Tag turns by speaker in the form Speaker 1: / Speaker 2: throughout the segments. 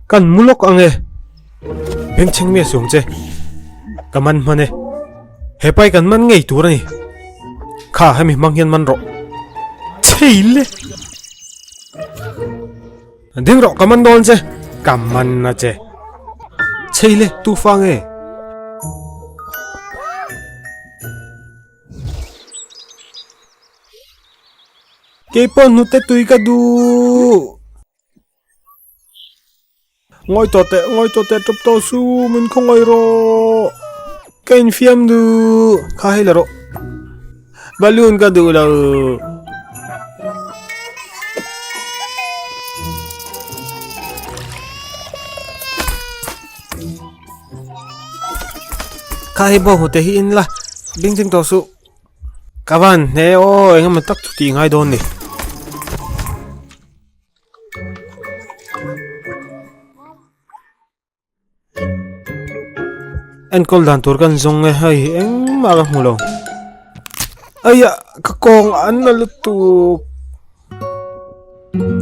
Speaker 1: Kan mu lawk ang e. Bengchheng mi a suang che. Ka man hman e. He pai kan man ngei tur a ni. Kha hemi hmang hian man rawh. Chhei le! Ding rawh ka man dawn che. Ka man a che. Chhei le tu fa nge? Keipawh hnute tui ka duh. Ngawi tawh teh, ngawi tawh teh, tawp tawh su, min khawngaih rawh. Ka infiam duh, kha hei la rawh. Balloon ka duh lo. Kha hei bawng hute hi in la, bing cheng tawh suh. Ka van hne aw, engemaw tak chu tih ngai dawn ni. Enkawl dan tur kan zawng e hei engmah ka hmu lo aia ka kawng an la lutuk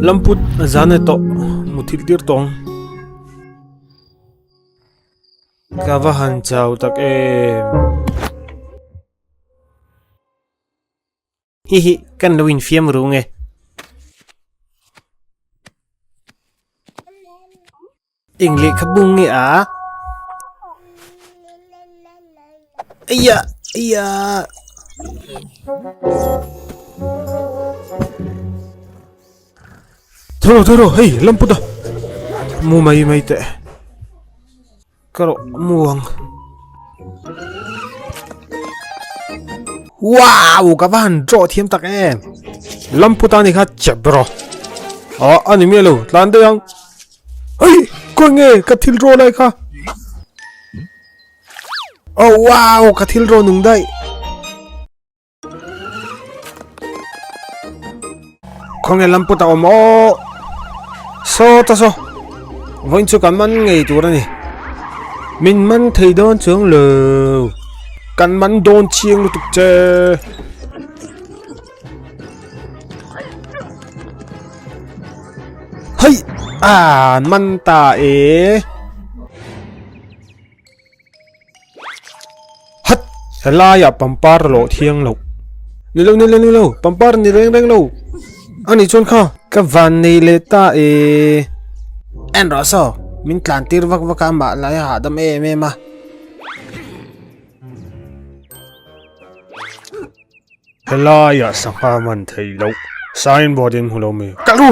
Speaker 1: lamput a zan e tawh muthilh tir tawng ka va han chau tak em. Hi hi, kan lo infiam ru nge. Eng lehkha bung nge a? Aiya, aiya. Thoro, thoro, hei, lamputa. Mu mai mai teh. Ka rawh mu ang. Wow! Ka va han draw thiam tak em! Lampu ta ni kha chep rawh. Ah, a ni miah lo. Tlan daih ang. Hei! Khawi nge ka thil draw lai kha? Oh, wow! Ka thil draw nung daih. Khawnge lam put a awm aw saw ta saw vawiin chu kan man ngei tur a ni min man thei dawn chuang lo kan man dawn chiang lutuk che hei ah man ta e. Hat! Helaiah pampar lawh thiang loh. Ni lo, ni lo, ni lo, pampar ni reng reng lo. A nih chuan kha ka van nei leh ta e. En rawh saw, min tlan tir vak vak a, amah lai a hahdam em em a. Helaiah sangha man theih loh signboard in hmu lo mi. Kal ru!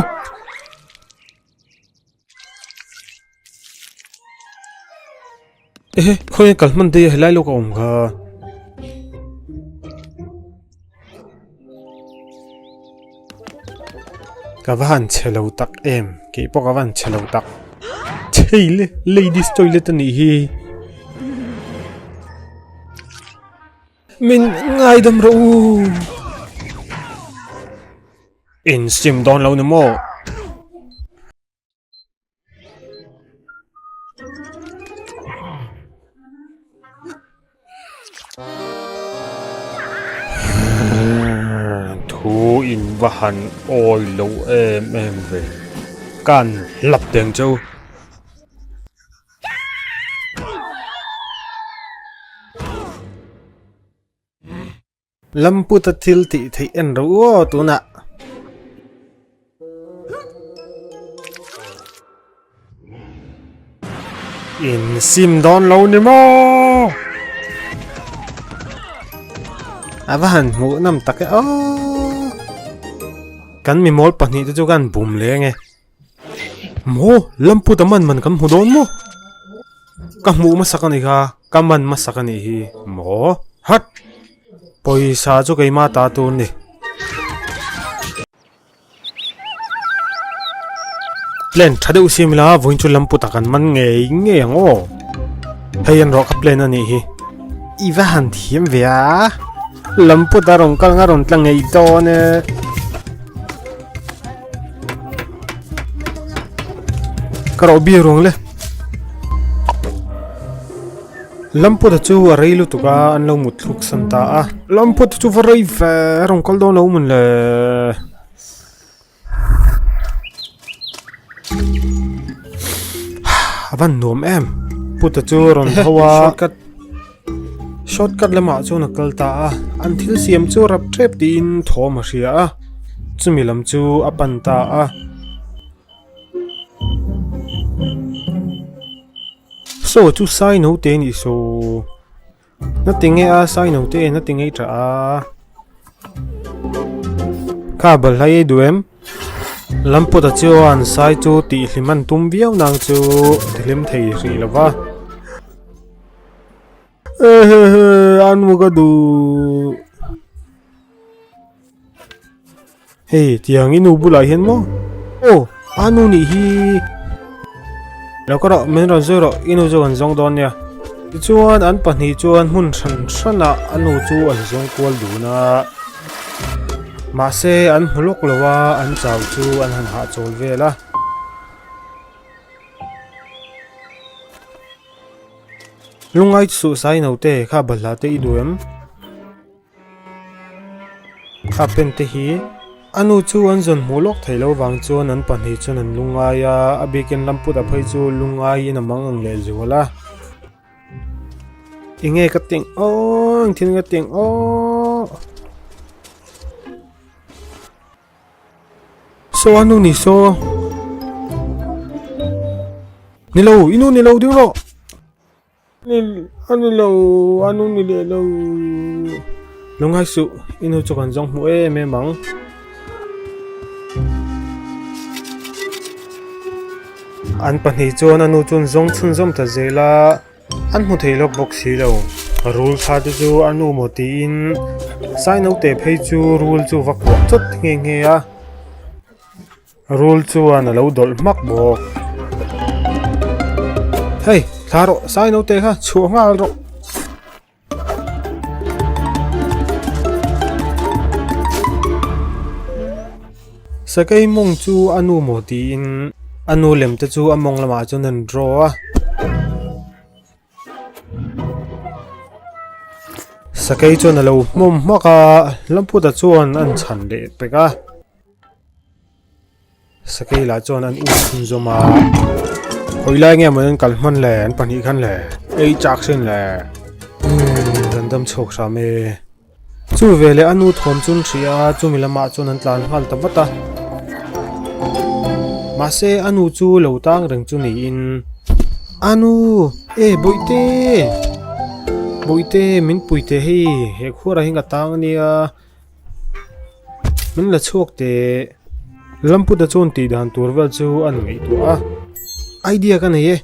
Speaker 1: Ehe khawi kal hman daih a helai lawk a awm kha. Ka va han chhe lo tak em keih pawh ka va han chhe lo tak chhei le ladies toilet a nih hi. Min ngaidam rawh u. In sim dawn lo ni maw? Thu in va han awi lo em em ve. Kan hlap deng che u. Lamputa thil tih theih en ro aw tunah. In sim dawn lo ni maw? A va han hmuh nawm tak e aw. Kan mi mawl pahnih te chu kan bum leng e. Maw Lamputa man man kan hmu dawn maw? Ka hmuh hmasak a ni kha, ka man hmasak a nih hi. Maw? Hat! Pawisa chu keimah ta tur ni. Plan tha deuh siam ila vawiin chu Lamputa kan man ngei ngei ang aw. Hei an rawh ka plan a nih hi. I va han thiam ve a. Lamputa rawn kal nga rawn tla ngei dawn e. Ka rawh biak ruang le. Lamputa chu a rei lutuk a, an lo mut thluk san ta a. Lamputa chu va rei ve, a rawn kal dawn lo mawn le. A van nuam em. Puta chu rawn tho a. Shortcut Shortcut lamah chuan a kal ta a. An thil siam chu rap tep tiin thawm a hria a. Chumi lam chu a pan ta a. Saw chu sai note a nih saw. Na ti nge a sai note na ti ngei tha a. Kha balhla ei duh em? Lampawta chuan sai chu tihhlim an tum viau nang chu tihhlim thei hrih lo va. An mu ka duh. Hei tiang i nu bulah hian maw? Aw a nu nih hi lo ka rawh min rawn zui rawh i nu chu kan zawng dawn nia. Tichuan an pahnih chuan hmun hran hranah a nu chu an zawng kual dun a. Mahse an hmu lawk lo a an chau chu an han hahchawl vel a. Lungngai suh sai naute kha balhla te i duh em? A pen te hi a nu chu an zawn hmuh lawk thei lo vang chuan an pahnih chuan an lungngai a, a bikin lamputa phei chu lungngaiin a mang ang leh zual a. Enge ka teng aw engthil nge ka teng aw. Saw a nu ni saw. Ni lo i nu ni lo ding rawh. A ni lo a nu ni leh lo. Lungngai suh i nu chu kan zawng hmu em em ang. An pahnih chuan a nu chuan zawng chhunzawm ta zel a. An hmu thei lawk bawk si lo. Rul thla te chu a nu maw tiin sai naute phei chu rul chu va kuah chawt nghe nghe a. Rul chuan a lo dawlh hmak bawk. Hei thla rawh sai naute kha chhuah nghal rawh. Sakei mawng chu a nu maw tiin a nu lem te chu a mawng lamah chuan an draw a. Sakei chuan a lo hmawm hmak a, Lamputa chuan an chhan leh pek a. Sakei lah chuan an um chhunzawm a, Hawi lai nge maw an kal hman le, an pahnih khan le, ei chak sin le, umm kan dam chhuak hram e. Chu veleh a nu thawm chu an hria a, chumi lamah chuan an tlan nghal ta vat a. Mahse a nu chu lo tang reng chu niin, A nu, e Bawihte, Bawihte min pui teh hei, he khuarah hian ka tang a nia. Min la chhuak teh. Lamputa chuan tih dan tur vel chu a ngaihtuah a. Idea ka nei e.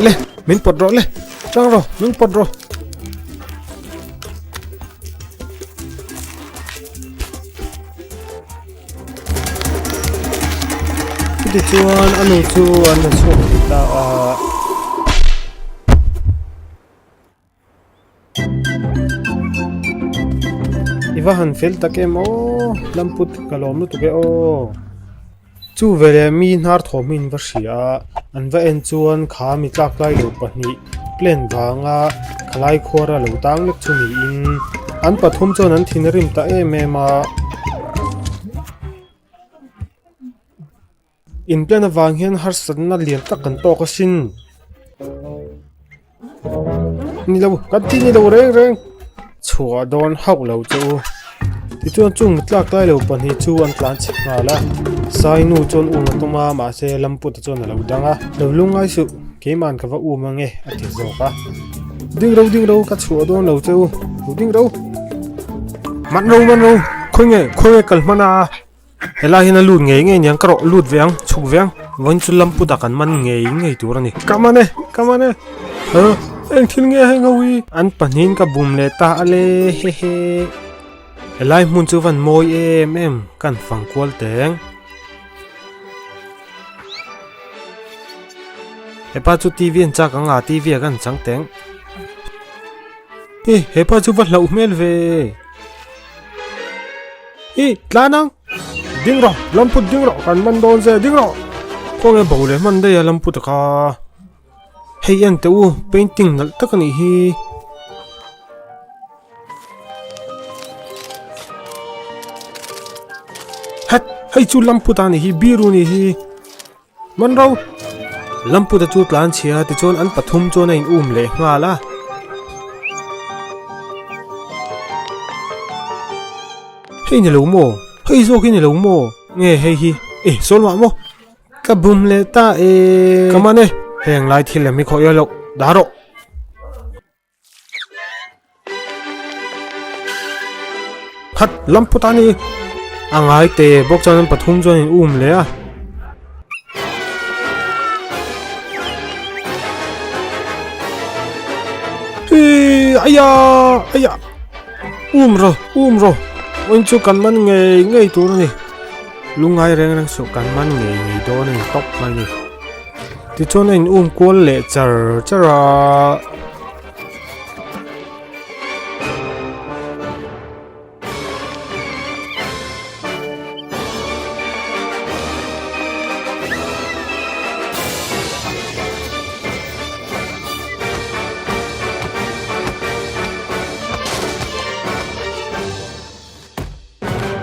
Speaker 1: Le, min pawt rawh le. Tang rawh, min pawt rawh. Chutichuan a nu chu an la chhuak thei ta a. I va han fel tak em aw, lamput ka lawm lutuk e aw. Chu veleh mi hnar thawm hi an va hria a, an va en chuan kha mi tlak lai lo pahnih plan vanga khalai khuara lo tang lek chu niin an pathum chuan an thin a rim ta em em a. In plan avang hian harsatna lian tak kan tawk asin. Ni lo, kan ti ni lo reng reng. Chhuah dawn hauh lo che u. Tichuan chung tlak tlai lo pahnih chu an tlan chhe nghal a. Sai nu chuan um a tum a, mahse Lamputa chuan a lo dang a. Lo lungngai suh, keiman ka va um ange a ti zawk a. Ding ro ding ro ka chhuah dawn lo che u. Lo ding ro. Man ro man ro, khawi nge khawi nge kal hman a. Helai hian a lut ngei ngei aniang ka rawh lut ve ang chhuk ve ang vawiin chu lamputa kan man ngei ngei tur a ni. Ka man e ka man e huh eng thil nge heng ho hi. An pahnihin ka bum leh ta a le hehe. Helai hmun chu van mawi em em kan fang kual teng. Hepa chu TV an chak ang a TV ah kan chang teng. Hi hepa chu va hlauh hmel ve. I tlan ang ding rawh lamput ding rawh kan man dawn che ding rawh khawnge bo leh hman daih a lamput a kha hei en teh u painting nalh tak a nih hi. Het, hei chu Lamputa nih hi, biru nih hi. Man ro! Lamputa chu tlan chhia tichuan an pathum chuan a in um leh nghal a. Hei ni lo maw? Hei zawk hi ni lo maw? Nge hei hi? E, sawl mah maw? Ka bum leh ta e. Ka man e, heng lai thil lem hi khawih a loh, dah rawh. Khat lam put a ni. A ngai te bawk chuan an pathum chuan in um leh a. Hi aya aya um ro um ro oin chu kan man ngei ngei tur a ni. Lungngai reng reng suh kan man ngei ngei dawn a ni tawp mai ni. Tichuan a in um kual leh char char a.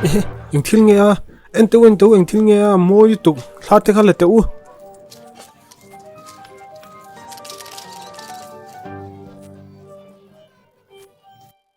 Speaker 1: Ehe, eng thil nge a? En teuh en teuh eng thil nge a? Mawi lutuk, thla te kha la teh u.